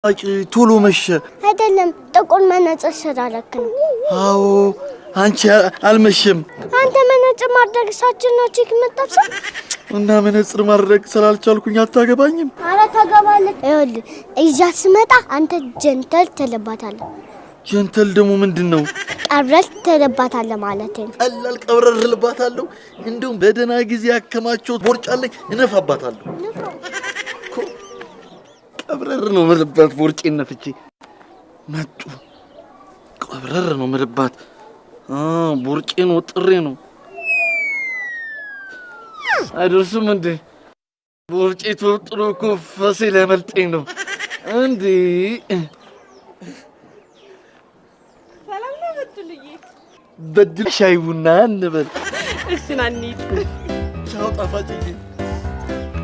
አጭ ቶሎ መሸ። አይደለም፣ ጥቁር መነጽር ስላረክ ነው። አዎ፣ አንቺ አልመሸም። አንተ መነጽር ማድረግ ሳችል ነው ቺክ የምትጠብሰው? እና መነጽር ማድረግ ስላልቻልኩኝ አታገባኝም? ኧረ ታገባለህ። ይኸውልህ፣ እዛ ስመጣ አንተ ጀንተል ትልባታለህ። ጀንተል ደግሞ ምንድን ነው? ቀብረር ትልባታለህ ማለት ነው። ቀላል ቀብረር እልባታለሁ። እንዲሁም በደህና ጊዜ ያከማቸውት ቦርጭ አለኝ፣ እነፋባታለሁ። እኮ ቀብረር ነው የምልባት፣ ቦርጬን ነፍቼ። መጡ። ቀብረር ነው የምልባት። አ፣ ቦርጬን ወጥሬ ነው። አይደርስም እንዴ? ቦርጬ ተወጥሮ እኮ ፈሴ ሊያመልጠኝ ነው እንዴ? ሰላም ነው በትልዬ። በድል ሻይ ቡና እንበል። እሺ፣ ና እንሂድ። ቻው ጣፋጭዬ።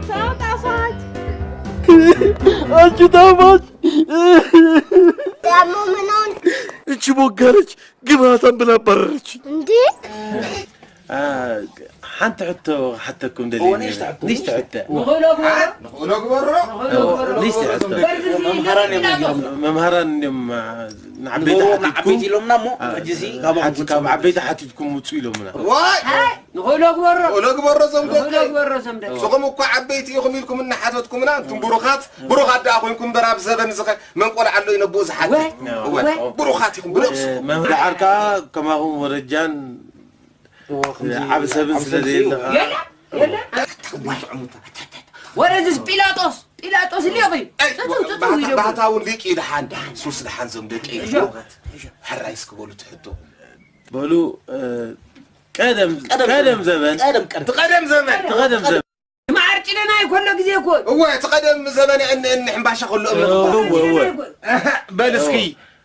ቻው ጣፋጭ። አንቺ ጣፋጭ። ደግሞ ምን ሆንክ? እቺ ቦጋለች ግማታም ብላ አባረረች። እንዴ? አ፣ ሓንቲ ሕቶ ክሓተኩም ደልየ እኔ። ንእሽቶ ሕቶ። ንእሽቶ ሕቶ። ንኽእሎ ግበሮ። ንኽእሎ ግበሮ። ንእሽቶ ሕቶ። በርዚ መምሃራን እዮም ፊላጦስ። መምሃራን እዮም፣ አ፣ ንዓበይቲ ንገርዎም ሓቲትኩም። ንዓበይቲ ኢሎምና እሞ፣ አ፣ ሕጂ እዚ ካብኦም ሓቲ-፣ ካብ ዓበይቲ ሓቲትኩም ውጹ ኢሎምና። ዋይ! ንኽእሎ ግበሮ። ንኽእሎ ግበሮ ዞም ንኽእሎ ደቀይ። ግበሮ ዞም ደቀይ። ንስኹም እኮ ዓበይቲ ኢኹም ኢልኩም እናሓተትኩምና፣ እንቱም ብሩኻት፣ ብሩኻት ደኣ ኮይንኩም እምበር ኣብ ዘበን እዚ ኸ መን ቆልዓ ኣሎ እዩ ነብኡ ዝሓትት? ወይ፣ እወ፣ ወይ። ብሩኻት ኢኹም ብነብስኹም። መምህር ደሓር ከኣ ከማኹም ወረጃን እዎ፣ ከምዚ ዓቢ ሰብን ዓቢ ስለ ሰብ ዘየለ እዩ። ከኣ የለ፣ የለ። ወረዝስ ጲላጦስ፣ ጲላጦስ ሊቕ እዩ። ኣይ፣ ጽጹ፣ ጽጹ ባህታ-፣ ኢሉ። ባህታ እውን ሊቅ እዩ። ደሓን፣ ደሓን፣ ሱስ ደሓን ዞም ደቂ እዩ። እዮ። ሕራይ እስኪ በሉ ትሕቶ። በሉ፣ እ፣ ቀደም፣ ቀደም ቀደም ዘበን። ዘበን። ቀደም፣ ቀደም። እቲ ቀደም ዘበን። እቲ ቀደም ዘበን። ማዓር ጭደና ይኮሎ ግዜ እኮ። እወ፣ እቲ ቀደም ዘበን እን-፣ እን-፣ ሕምባሻ ከሎ እምነት እኮ። እወ፣ እወ። እህ፣ በል እስኪ።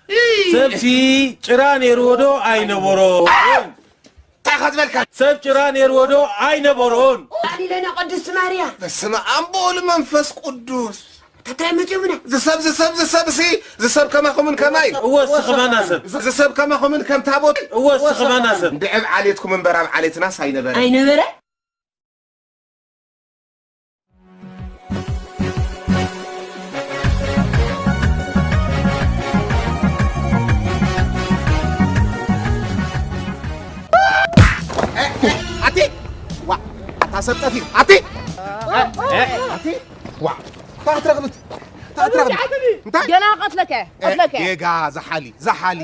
እይ። ሰብሲ ጭራ ነይርዎ ዶ ኣይነበሮን? እንታይ ኢኻ ዝበልካ? ሰብ ጭራ ነይርዎ ዶ ኣይነበሮን? ኣሊለና ቅድስት ማርያ። በስመ ኣብ ወወልድ መንፈስ ቅዱስ። ተታይ መጺኡና። ዝሰብ፣ ዝሰብ፣ ዝሰብ ሲ፣ ዝሰብ ከማኹምን ከማይ። እወ፣ እስኺ ኸማና ሰብ። ዝሰብ ከማኹምን ከም ታቦት። እወ፣ እስኺ ኸማና ሰብ። እንድዒ ኣብ ዓሌትኩም እምበር ኣብ ዓሌትናስ ኣይነበረ። ኣይነበረ? ኣቲ ዋ ኣታ ሰብ ጠፊኡ ኣቲ ኣቲ ዋ ታትረኽብት ታትረኽብት እንታይ ገና ቀትለከ ቀትለከ ጌጋ ዝሓሊ ዝሓሊ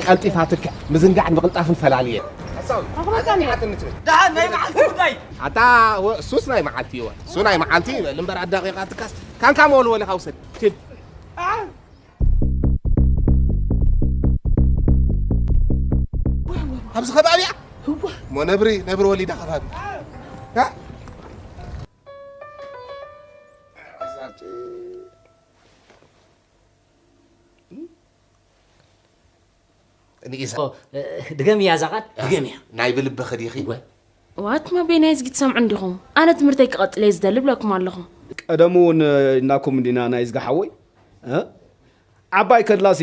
ቀልጢፋትከ ምዝንጋዕን ምቕልጣፍን ፈላልየ ኣታ እሱስ ናይ መዓልቲ እወ እሱ ናይ መዓልቲ ይበል እሱ ናይ መዓልቲ ይበል እምበር ኣዳቂቓትካስ ካንካ መወልወሊ ካውሰድ ትብ ኣብዚ ከባቢያ እሞ ነብሪ ነብሪ ወሊዳ ከባቢ ንኢሳ ድገም እያ እዛ ቃል ድገም እያ ናይ ብልበ ከዲኺ ዋት መቤ ናይ ዝጊ ትሰምዑ እንዲኹም ኣነ ትምህርተይ ክቐጥል እየ ዝደሊ ብለኩም ኣለኹ ቀደሙ እውን ኢልናኩም እንዲና ናይ ዝጋ ሓወይ ዓባይ ከላሲ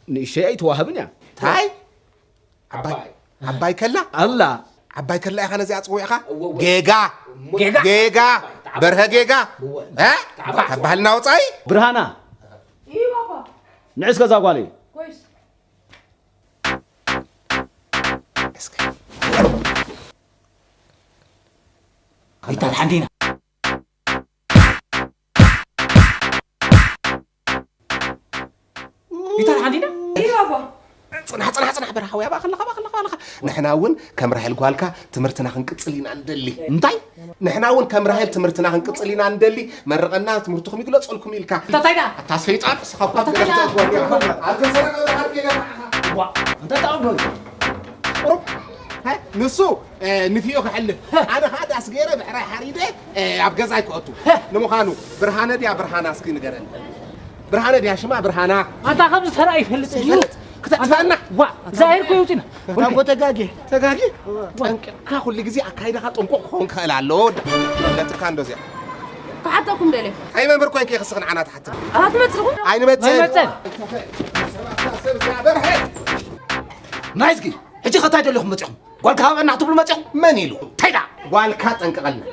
ንእሸይ ኣይትዋህብን እያ ታይ ዓባይ ዓባይ ከላ ኣላ ዓባይ ከላ ኢኻ ነዚኣ ጽዊዕኻ ጌጋ ጌጋ በርሀ ጌጋ ተባህልና ወጻኢ ብርሃና ንዕስ ገዛ ጓለይ ይታል ሓንዲና ይታል ሓንዲና ጽናሕ ጽናሕ ጽናሕ በረኻ ወይ ኣባ ከለኻ ኣባ ከለኻ ኣባ ከለኻ ንሕና እውን ከም ራሄል ጓልካ ትምህርትና ክንቅጽል ኢና ንደሊ እንታይ ንሕና እውን ከም ራሄል ትምህርትና ክንቅጽል ኢና ንደሊ መርቐና ትምህርትኹም ይግለጸልኩም ኢልካ እንታይ ዳ ኣታ ሰይጣን ስኻኳ ኣታ ሰይጣን ኣብ ገሰረቀ ዓርኬ ዋ እንታይ ታውሎ ንሱ ንፊኦ ክሕልፍ ኣነ ከዓ ዳስ ገይረ ብሕራይ ሓሪደ ኣብ ገዛይ ክኣቱ ንምዃኑ ብርሃነ ድያ ብርሃና እስኪ ንገረኒ ብርሃነ ድያ ሽማ ብርሃና ኣንታ ከምዚ ተራ ይፈልጥ እዩ ይፈልጥ ክተጥፋና ዋ ዛሄር ኮ ይውፅና ተጋጊ ተጋጊ ጠንቅካ ኩሉ ግዜ ኣካይዳኻ ጥንቁቕ ክኸውን ክኽእል ኣለዎ ለጥካ እንዶ እዚኣ ክሓተኩም ደለ ኣይ መምህር ኮይንከ ክስኽ ንዓና ትሓትም ኣትመፅኹም ኣይንመፅን ኣይመፅን ናይዝጊ ሕጂ ከታይ ደለኹም መፂኹም ጓልካ ሃበና ክትብሉ መፂኹም መን ኢሉ እንታይ ዳ ጓልካ ጠንቅቐልና